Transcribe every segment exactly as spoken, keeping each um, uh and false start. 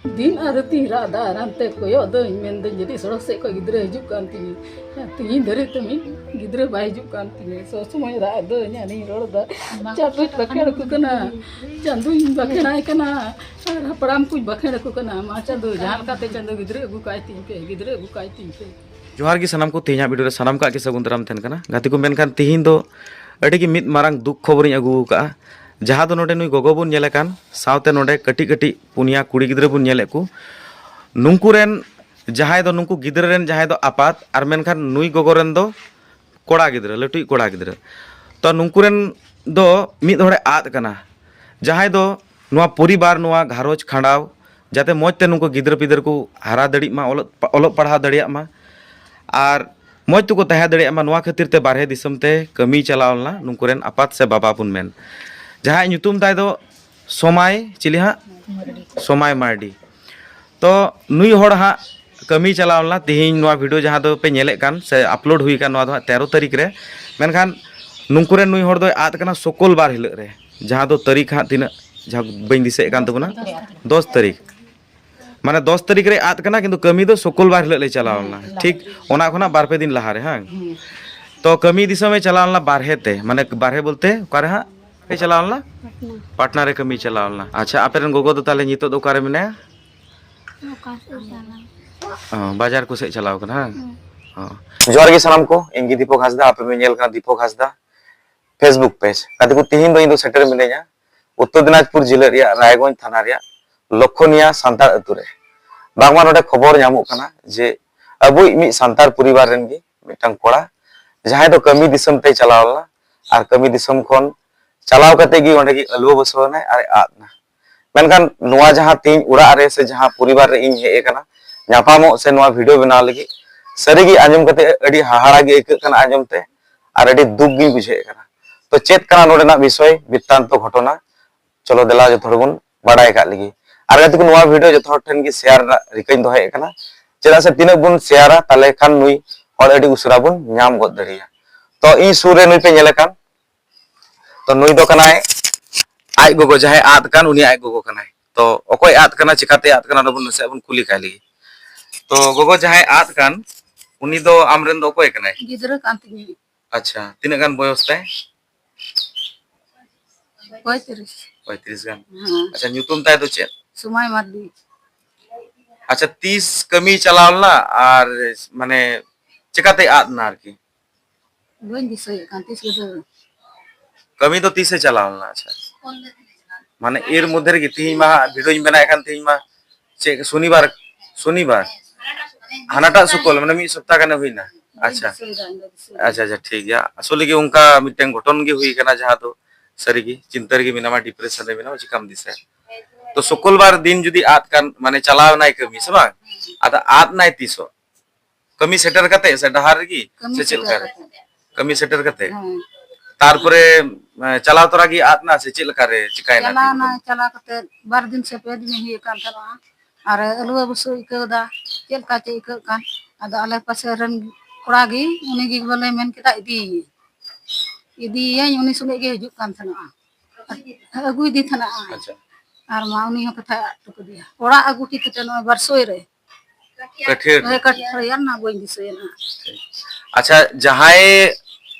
ᱫᱤᱱ ᱟᱨ ᱨᱟᱹᱛᱤᱧ ᱨᱟᱜ ᱮᱫᱟ ᱟᱨ ᱦᱟᱱᱛᱮ ᱠᱚᱭᱚᱜ ᱫᱟᱹᱧ, ᱢᱮᱱᱫᱟᱹᱧ ᱡᱟᱹᱱᱤᱡ ᱥᱚᱲᱚᱠ ᱥᱮᱫ ᱠᱷᱚᱱ ᱜᱤᱫᱽᱨᱟᱹ ᱦᱤᱡᱩᱜ ᱠᱟᱱ ᱛᱤᱧᱟᱹ᱾ ᱛᱤᱦᱤᱧ ᱫᱷᱟᱹᱨᱤᱡ ᱛᱮ ᱢᱤᱫ ᱜᱤᱫᱽᱨᱟᱹ ᱵᱟᱭ ᱦᱤᱡᱩᱜ ᱠᱟᱱ ᱛᱤᱧᱟᱹ᱾ ᱥᱚᱵ ᱥᱚᱢᱚᱭ ᱨᱟᱜ ᱫᱟᱹᱧ ᱟᱨᱤᱧ ᱨᱚᱲ ᱮᱫᱟ, ᱪᱟᱸᱫᱚᱧ ᱵᱟᱠᱷᱮᱲ ᱟᱠᱚ ᱠᱟᱱᱟ, ᱪᱟᱸᱫᱚᱧ ᱵᱟᱠᱷᱮᱲᱟᱭ ᱠᱟᱱᱟ, ᱟᱨ ᱦᱟᱯᱲᱟᱢ ᱠᱚᱧ ᱵᱟᱠᱷᱮᱲ ᱟᱠᱚ ᱠᱟᱱᱟ, ᱢᱟ ᱪᱟᱸᱫᱚ ᱡᱟᱦᱟᱸ ᱞᱮᱠᱟᱛᱮ ᱪᱟᱸᱫᱚ ᱜᱤᱫᱽᱨᱟᱹ ᱟᱹᱜᱩ ᱠᱟᱭ ᱛᱤᱧ ᱯᱮ, ᱜᱤᱫᱽᱨᱟᱹ ᱟᱹᱜᱩ ᱠᱟᱭ ᱛᱤᱧ ᱯᱮ᱾ ᱡᱚᱦᱟᱨ ᱜᱮ ᱥᱟᱱᱟᱢ ᱠᱚ, ᱛᱮᱦᱮᱧᱟᱜ ᱵᱷᱤᱰᱤᱭᱳ ᱨᱮ ᱥᱟᱱᱟᱢ ᱠᱚᱣᱟᱜ ᱜᱮ ᱥᱟᱹᱜᱩᱱ ᱫᱟᱨᱟᱢ ᱛᱟᱦᱮᱱ ᱠᱟᱱᱟ᱾ ᱜᱟᱛᱮ ᱠᱚ, ᱢᱮᱱᱠᱷᱟᱱ ᱛᱮᱦᱮᱧ ᱫᱚ ᱟᱹᱰᱤ ᱜᱮ ᱢᱤᱫ ᱢᱟᱨᱟᱝ ᱫᱩᱠ ᱠᱷᱚᱵᱚᱨᱤᱧ ᱟᱹᱜᱩ ᱟᱠᱟᱫᱼᱟ, ᱡᱟᱦᱟᱸ ᱫᱚ ᱱᱚᱰᱮ ᱱᱩᱭ ᱜᱚᱜᱚ ᱵᱚᱱ ᱧᱮᱞᱮ ᱠᱟᱱ, ᱥᱟᱶᱛᱮ ᱱᱚᱰᱮ ᱠᱟᱹᱴᱤᱡ ᱠᱟᱹᱴᱤᱡ ᱯᱩᱱᱭᱟ ᱠᱩᱲᱤ ᱜᱤᱫᱽᱨᱟᱹ ᱵᱚᱱ ᱧᱮᱞᱮᱫ ᱠᱚ, ᱱᱩᱝᱠᱩ ᱨᱮᱱ ᱡᱟᱦᱟᱸᱭ ᱫᱚ, ᱱᱩᱝᱠᱩ ᱜᱤᱫᱽᱨᱟᱹ ᱨᱮᱱ ᱡᱟᱦᱟᱸᱭ ᱫᱚ ᱟᱯᱟᱛ, ᱟᱨ ᱢᱮᱱᱠᱷᱟᱱ ᱱᱩᱭ ᱜᱚᱜᱚ ᱨᱮᱱ ᱫᱚ ᱠᱚᱲᱟ ᱜᱤᱫᱽᱨᱟᱹ, ᱞᱟᱹᱴᱩᱭᱤᱡ ᱠᱚᱲᱟ ᱜᱤᱫᱽᱨᱟᱹ᱾ ᱛᱚ ᱱᱩᱝᱠᱩ ᱨᱮᱱ ᱫᱚ ᱢᱤᱫ ᱦᱚᱲᱮ ᱟᱫ ᱠᱟᱱᱟ, ᱡᱟᱦᱟᱸᱭ ᱫᱚ ᱱᱚᱣᱟ ᱯᱚᱨᱤᱵᱟᱨ, ᱱᱚᱣᱟ ᱜᱷᱟᱨᱚᱸᱡᱽ ᱠᱷᱟᱸᱰᱟᱣ, ᱡᱟᱛᱮ ᱢᱚᱡᱽ ᱛᱮ ᱱᱩᱠᱩ ᱜᱤᱫᱽᱨᱟᱹ ᱯᱤᱫᱽᱨᱟᱹ ᱠᱚ ᱦᱟᱨᱟ ᱫᱟᱲᱮᱜ ᱢᱟ, ᱚᱞᱚᱜ, ᱚᱞᱚᱜ ᱯᱟᱲᱦᱟᱣ ᱫᱟᱲᱮᱭᱟᱜ ᱢᱟ, ᱟᱨ ᱢᱚᱡᱽ ᱛᱮᱠᱚ ᱛᱟᱦᱮᱸ ᱫᱟᱲᱮᱭᱟᱜ ᱢᱟ, ᱱᱚᱣᱟ ᱠᱷᱟᱹᱛᱤᱨ ᱛᱮ ᱵᱟᱨᱦᱮ ᱫᱤᱥᱚᱢ ᱛᱮ ᱠᱟᱹᱢᱤᱭ ᱪᱟᱞᱟᱣ ᱞᱮᱱᱟ ᱱᱩᱠᱩ ᱨᱮᱱ ᱟᱯᱟᱛ ᱥᱮ ᱵᱟᱵᱟ ᱵᱚᱱ ᱢᱮᱱ, ᱡᱟᱦᱟᱸᱭᱟᱜ ᱧᱩᱛᱩᱢ ᱛᱟᱭ ᱫᱚ ᱥᱚᱢᱟᱭ, ᱪᱤᱞᱤ ᱦᱟᱸᱜ? ᱥᱚᱢᱟᱭ ᱢᱟᱨᱰᱤ᱾ ᱛᱚ ᱱᱩᱭ ᱦᱚᱲ ᱦᱟᱸᱜ ᱠᱟᱹᱢᱤᱭ ᱪᱟᱞᱟᱣ ᱞᱮᱱᱟ᱾ ᱛᱮᱦᱮᱧ ᱱᱚᱣᱟ ᱵᱷᱤᱰᱤᱭᱳ ᱡᱟᱦᱟᱸ ᱫᱚ ᱯᱮ ᱧᱮᱞᱮᱫ ᱠᱟᱱ ᱥᱮ ᱟᱯᱞᱳᱰ ᱦᱩᱭ ᱟᱠᱟᱱ, ᱱᱚᱣᱟ ᱫᱚ ᱦᱟᱸᱜ ᱛᱮᱨᱚ ᱛᱟᱹᱨᱤᱠᱷ ᱨᱮ, ᱢᱮᱱᱠᱷᱟᱱ ᱱᱩᱠᱩ ᱨᱮᱱ ᱱᱩᱭ ᱦᱚᱲ ᱫᱚᱭ ᱟᱫ ᱠᱟᱱᱟ ᱥᱩᱠᱚᱞ ᱵᱟᱨ ᱦᱤᱞᱳᱜ ᱨᱮ, ᱡᱟᱦᱟᱸ ᱫᱚ ᱛᱟᱹᱨᱤᱠᱷ ᱦᱟᱸᱜ ᱛᱤᱱᱟᱹᱜ, ᱡᱟᱦᱟᱸ ᱵᱟᱹᱧ ᱫᱤᱥᱟᱹᱭᱮᱫ ᱠᱟᱱ ᱛᱟᱵᱚᱱᱟ, ᱫᱚᱥ ᱛᱟᱹᱨᱤᱠᱷ᱾ ᱢᱟᱱᱮ ᱫᱚᱥ ᱛᱟᱹᱨᱤᱠᱷ ᱨᱮ ᱟᱫ ᱠᱟᱱᱟ, ᱠᱤᱱᱛᱩ ᱠᱟᱹᱢᱤ ᱫᱚ ᱥᱩᱠᱚᱞ ᱵᱟᱨ ᱦᱤᱞᱳᱜ ᱞᱮ ᱪᱟᱞᱟᱣ ᱞᱮᱱᱟ᱾ ᱴᱷᱤᱠ ᱚᱱᱟ ᱠᱷᱚᱱᱟᱜ ᱵᱟᱨ ᱯᱮ ᱫᱤᱱ ᱞᱟᱦᱟ ᱨᱮ, ᱦᱟᱝ? ᱛᱚ ᱠᱟᱹᱢᱤ ᱫᱤᱥᱚᱢᱮ ᱪᱟᱞᱟᱣ ᱞᱮᱱᱟ ᱵᱟᱨᱦᱮ ᱛᱮ, ᱢᱟᱱᱮ ᱵᱟᱨᱦᱮ ᱵᱚᱞᱛᱮ ᱚᱠᱟᱨᱮ ᱦᱟᱸᱜ ᱯᱮ ᱪᱟᱞᱟᱣ ᱞᱮᱱᱟ? ᱯᱟᱴᱱᱟ᱾ ᱯᱟᱴᱱᱟ ᱨᱮ ᱠᱟᱹᱢᱤ ᱪᱟᱞᱟᱣ ᱞᱮᱱᱟ᱾ ᱟᱪᱪᱷᱟ, ᱟᱯᱮ ᱨᱮᱱ ᱜᱚᱜᱚ ᱫᱚ ᱛᱟᱦᱞᱮ ᱱᱤᱛᱚᱜ ᱫᱚ ᱚᱠᱟᱨᱮ ᱢᱮᱱᱟᱭᱟ? ᱚᱠᱟ ᱥᱮᱫ ᱪᱟᱞᱟᱣ? ᱚ, ᱵᱟᱡᱟᱨ ᱠᱚ ᱥᱮᱫ ᱪᱟᱞᱟᱣ ᱠᱟᱱᱟ, ᱦᱟᱝ? ᱦᱩᱸ᱾ ᱚ᱾ ᱡᱚᱦᱟᱨ ᱜᱮ ᱥᱟᱱᱟᱢ ᱠᱚ, ᱤᱧ ᱜᱮ ᱫᱤᱯᱚᱠ ᱦᱟᱸᱥᱫᱟ, ᱟᱯᱮ ᱯᱮ ᱧᱮᱞ ᱠᱟᱱᱟ ᱫᱤᱯᱚᱠ ᱦᱟᱸᱥᱫᱟ Facebook page᱾ ᱜᱟᱛᱮ ᱠᱚ, ᱛᱤᱦᱤᱧ ᱫᱚ ᱤᱧ ᱫᱚ ᱥᱮᱴᱮᱨ ᱢᱤᱱᱟᱹᱧᱟ ᱩᱛᱛᱚᱨ ᱫᱤᱱᱟᱡᱽᱯᱩᱨ ᱡᱮᱞᱟ ᱨᱮᱭᱟᱜ ᱨᱟᱭᱜᱚᱸᱡᱽ ᱛᱷᱟᱱᱟ ᱨᱮᱭᱟᱜ ᱞᱚᱠᱷᱚᱱᱤᱭᱟ ᱥᱟᱱᱛᱟᱲ ᱟᱹᱛᱩ ᱨᱮ᱾ ᱵᱟᱝᱢᱟ ᱱᱚᱰᱮ ᱠᱷᱚᱵᱚᱨ ᱧᱟᱢᱚᱜ ᱠᱟᱱᱟ ᱡᱮ ᱟᱵᱚᱭᱤᱡ ᱢᱤᱫ ᱥᱟᱱᱛᱟᱲ ᱯᱚᱨᱤᱵᱟᱨ ᱨᱮᱱ ᱜᱮ ᱢᱤᱫᱴᱟᱝ ᱠᱚᱲᱟ, ᱡᱟᱦᱟᱸᱭ ᱫᱚ ᱠᱟᱹᱢᱤ ᱫᱤᱥᱚᱢ ᱛᱮᱭ ᱪᱟᱞᱟᱣ ᱞᱮᱱᱟ ᱟᱨ ᱠᱟᱹᱢᱤ ᱫᱤᱥᱚᱢ ᱠᱷᱚᱱ ᱪᱟᱞᱟᱣ ᱠᱟᱛᱮ ᱜᱮ ᱚᱸᱰᱮ ᱜᱮ ᱟᱹᱞᱣᱟᱹ ᱵᱚᱥᱚ ᱮᱱᱟᱭ ᱟᱨ ᱮ ᱟᱫ ᱮᱱᱟ᱾ ᱢᱮᱱᱠᱷᱟᱱ ᱱᱚᱣᱟ ᱡᱟᱦᱟᱸ ᱛᱮᱦᱤᱧ ᱚᱲᱟᱜ ᱨᱮ ᱥᱮ ᱡᱟᱦᱟᱸ ᱯᱚᱨᱤᱵᱟᱨ ᱨᱮ ᱤᱧ ᱦᱮᱡ ᱟᱠᱟᱱᱟ ᱧᱟᱯᱟᱢᱚᱜ ᱥᱮ ᱱᱚᱣᱟ ᱵᱷᱤᱰᱤᱭᱳ ᱵᱮᱱᱟᱣ ᱞᱟᱹᱜᱤᱫ, ᱥᱟᱹᱨᱤᱜᱮ ᱟᱸᱡᱚᱢ ᱠᱟᱛᱮ ᱟᱹᱰᱤ ᱦᱟᱦᱟᱲᱟ ᱜᱮ ᱟᱹᱭᱠᱟᱹᱜ ᱠᱟᱱᱟ ᱟᱸᱡᱚᱢ ᱛᱮ, ᱟᱨ ᱟᱹᱰᱤ ᱫᱩᱠ ᱜᱤᱧ ᱵᱩᱡᱷᱟᱹᱣᱮᱫ ᱠᱟᱱᱟ᱾ ᱛᱚ ᱪᱮᱫ ᱠᱟᱱᱟ ᱱᱚᱰᱮᱱᱟᱜ ᱵᱤᱥᱚᱭ ᱵᱤᱛᱛᱟᱱᱛᱚ ᱜᱷᱚᱴᱚᱱᱟ? ᱪᱚᱞᱚ ᱫᱮᱞᱟ ᱡᱚᱛᱚ ᱦᱚᱲ ᱵᱚᱱ ᱵᱟᱲᱟᱭ ᱠᱟᱜ ᱞᱮᱜᱮ᱾ ᱟᱨ ᱜᱟᱛᱮ ᱠᱚ, ᱱᱚᱣᱟ ᱵᱷᱤᱰᱤᱭᱳ ᱡᱚᱛᱚ ᱦᱚᱲ ᱴᱷᱮᱱ ᱜᱮ ᱥᱮᱭᱟᱨ ᱨᱮᱱᱟᱜ ᱨᱤᱠᱟᱹᱧ ᱫᱚᱦᱚᱭᱮᱫ ᱠᱟᱱᱟ, ᱪᱮᱫᱟᱜ ᱥᱮ ᱛᱤᱱᱟᱹᱜ ᱵᱚᱱ ᱥᱮᱭᱟᱨᱟ ᱛᱟᱦᱞᱮ ᱠᱷᱟᱱ ᱱᱩᱭ ᱦᱚᱲ ᱟᱹᱰᱤ ᱩᱥᱟᱹᱨᱟ ᱵᱚᱱ ᱧᱟᱢ ᱜᱚᱫ ᱫᱟᱲᱮᱭᱟᱭᱟ᱾ ᱛᱚ ᱤᱧ ᱥᱩᱨ ᱨᱮ ᱱᱩᱭ ᱯᱮ ᱧᱮᱞᱮ ᱠᱟᱱ, ᱛᱚ ᱱᱩᱭ ᱫᱚ ᱠᱟᱱᱟᱭ ᱟᱡ ᱜᱚᱜᱚ, ᱡᱟᱦᱟᱸᱭ ᱟᱫ ᱠᱟᱱ ᱩᱱᱤ ᱟᱡ ᱜᱚᱜᱚ ᱠᱟᱱᱟᱭ᱾ ᱛᱚ ᱚᱠᱚᱭ ᱟᱫ ᱠᱟᱱᱟ, ᱪᱤᱠᱟᱛᱮ ᱟᱫ ᱠᱟᱱᱟ, ᱚᱱᱟ ᱵᱚᱱ ᱱᱟᱥᱮᱭᱟᱜ ᱵᱚᱱ ᱠᱩᱞᱤ ᱠᱟᱭ ᱞᱮᱜᱮ᱾ ᱛᱚ ᱜᱚᱜᱚ, ᱡᱟᱦᱟᱸᱭ ᱟᱫ ᱠᱟᱱ, ᱩᱱᱤ ᱫᱚ ᱟᱢᱨᱮᱱ ᱫᱚ ᱚᱠᱚᱭ ᱠᱟᱱᱟᱭ? ᱜᱤᱫᱽᱨᱟᱹ ᱠᱟᱱ ᱛᱤᱧᱟᱹ᱾ ᱟᱪᱪᱷᱟ, ᱛᱤᱱᱟᱹᱜ ᱜᱟᱱ ᱵᱚᱭᱚᱥ ᱛᱟᱭ? ᱯᱚᱸᱭᱛᱨᱤᱥ᱾ ᱯᱚᱸᱭᱛᱨᱤᱥ ᱜᱟᱱ᱾ ᱦᱮᱸ᱾ ᱟᱪᱪᱷᱟ, ᱧᱩᱛᱩᱢ ᱛᱟᱭ ᱫᱚ ᱪᱮᱫ? ᱥᱚᱢᱟᱭ ᱢᱟᱨᱰᱤ᱾ ᱟᱪᱪᱷᱟ, ᱛᱤᱥ ᱠᱟᱹᱢᱤ ᱪᱟᱞᱟᱣ ᱞᱮᱱᱟ ᱟᱨ ᱢᱟᱱᱮ ᱪᱮᱠᱟᱛᱮ ᱟᱫ ᱮᱱᱟ ᱟᱨᱠᱤ? ᱵᱟᱹᱧ ᱫᱤᱥᱟᱹᱭᱮᱫ ᱠᱟᱱ ᱛᱤᱥ ᱠᱚᱫᱚ᱾ ᱠᱟᱹᱢᱤ ᱫᱚ ᱛᱤᱥᱮ ᱪᱟᱞᱟᱣ ᱞᱮᱱᱟ? ᱟᱪᱪᱷᱟ, ᱢᱟᱱᱮ ᱮᱨ ᱢᱚᱫᱽᱫᱷᱮ ᱨᱮᱜᱮ ᱛᱤᱦᱤᱧ ᱢᱟ ᱦᱟᱸᱜ ᱵᱷᱤᱰᱤᱭᱳᱧ ᱵᱮᱱᱟᱣᱮᱫ ᱠᱟᱱ, ᱛᱤᱦᱤᱧ ᱢᱟ ᱪᱮᱫ ᱥᱚᱱᱤᱵᱟᱨ, ᱥᱚᱱᱤᱵᱟᱨ ᱦᱟᱱᱟᱴᱟᱜ ᱥᱩᱠᱚᱞ, ᱢᱟᱱᱮ ᱢᱤᱫ ᱥᱚᱯᱛᱟ ᱜᱟᱱᱮ ᱦᱩᱭᱱᱟ᱾ ᱵᱟᱹᱧ ᱟᱪᱪᱷᱟ᱾ ᱫᱤᱥᱟᱹᱭᱮᱫᱟ ᱤᱧ ᱫᱚ ᱫᱤᱥᱟᱹ ᱫᱚ᱾ ᱟᱪᱪᱷᱟ, ᱟᱪᱪᱷᱟ, ᱴᱷᱤᱠ ᱜᱮᱭᱟ᱾ ᱟᱥᱚᱞᱮ ᱜᱮ ᱚᱱᱠᱟ ᱢᱤᱫᱴᱮᱱ ᱜᱷᱚᱴᱚᱱ ᱜᱮ ᱦᱩᱭ ᱠᱟᱱᱟ, ᱡᱟᱦᱟᱸ ᱫᱚ ᱥᱟᱹᱨᱤᱜᱮ ᱪᱤᱱᱛᱟᱹ ᱨᱮᱜᱮ ᱢᱮᱱᱟᱢᱟ, ᱰᱤᱯᱨᱮᱥᱚᱱ ᱨᱮ ᱢᱮᱱᱟᱢᱟ, ᱪᱤᱠᱟᱢ ᱫᱤᱥᱟᱹᱭᱟ? ᱛᱚ ᱥᱩᱠᱚᱞᱵᱟᱨ ᱫᱤᱱ ᱡᱩᱫᱤ ᱟᱫ ᱠᱟᱱ, ᱢᱟᱱᱮ ᱪᱟᱞᱟᱣ ᱮᱱᱟᱭ ᱠᱟᱹᱢᱤ, ᱥᱮ ᱵᱟᱝ? ᱟᱫᱚ ᱟᱫ ᱮᱱᱟᱭ ᱛᱤᱥᱚᱜ? ᱠᱟᱹᱢᱤ ᱥᱮᱴᱮᱨ ᱠᱟᱛᱮ ᱥᱮ ᱰᱟᱦᱟᱨ ᱨᱮᱜᱮ ᱠᱟᱹᱢᱤ ᱥᱮ ᱪᱮᱫ ᱥᱮᱴᱮᱨ ᱞᱮᱠᱟ ᱨᱮ? ᱠᱟᱛᱮ᱾ ᱠᱟᱹᱢᱤ ᱥᱮᱴᱮᱨ ᱠᱟᱛᱮ? ᱦᱮᱸ᱾ ᱛᱟᱨᱯᱚᱨᱮ, ᱮ, ᱪᱟᱞᱟᱣ ᱛᱚᱨᱟ ᱜᱮ ᱟᱫ ᱮᱱᱟ ᱥᱮ ᱪᱮᱫ ᱞᱮᱠᱟ ᱨᱮ ᱪᱤᱠᱟᱭᱮᱱᱟ? ᱪᱟᱞᱟᱣ ᱮᱱᱟ, ᱪᱟᱞᱟᱣ ᱠᱟᱛᱮ ᱵᱟᱨ ᱫᱤᱱ ᱥᱮ ᱯᱮ ᱫᱤᱱ ᱦᱩᱭ ᱟᱠᱟᱱ ᱛᱟᱦᱮᱱᱟ᱾ ᱟᱨ ᱟᱹᱞᱩᱣᱟᱹ ᱵᱩᱥᱩ ᱟᱹᱭᱠᱟᱹᱣ ᱮᱫᱟ, ᱪᱮᱫ ᱞᱮᱠᱟ ᱪᱮᱫ ᱟᱹᱭᱠᱟᱹᱜ ᱠᱟᱱ᱾ ᱟᱫᱚ ᱟᱞᱮ ᱯᱟᱥᱮ ᱨᱮᱱ ᱠᱚᱲᱟ ᱜᱮ, ᱩᱱᱤ ᱜᱮ ᱵᱚᱞᱮ ᱢᱮᱱ ᱠᱮᱫᱟ, "ᱤᱫᱤᱭᱮᱭᱟᱹᱧ, ᱤᱫᱤᱭᱮᱭᱟᱹᱧ", ᱩᱱᱤ ᱥᱚᱸᱜᱮ ᱜᱮ ᱦᱤᱡᱩᱜ ᱠᱟᱱ ᱛᱟᱦᱮᱱᱟ᱾ ᱟᱹᱜᱩᱭᱮᱫᱮ ᱛᱟᱦᱮᱱᱟ᱾ ᱟᱪᱪᱷᱟ᱾ ᱟᱨ ᱢᱟ ᱩᱱᱤ ᱦᱚᱸ ᱠᱟᱛᱷᱟᱭ ᱟᱫ ᱦᱚᱴᱚ ᱠᱟᱫᱮᱭᱟ᱾ ᱚᱲᱟᱜ ᱟᱹᱜᱩ ᱴᱷᱤᱠ ᱠᱟᱛᱮ ᱱᱚᱜᱼᱚᱭ ᱵᱟᱨᱥᱳᱭ ᱨᱮ᱾ ᱠᱟᱹᱴᱷᱤᱭᱟᱹ ᱨᱮ? ᱦᱳᱭ, ᱠᱟᱹᱴᱷᱤᱭᱟᱹ ᱨᱮ, ᱟᱨ ᱱᱟ ᱵᱟᱹᱧ ᱫᱤᱥᱟᱹᱭᱟ ᱱᱟᱦᱟᱜ᱾ ᱟᱪᱪᱷᱟ, ᱡᱟᱦᱟᱸᱭ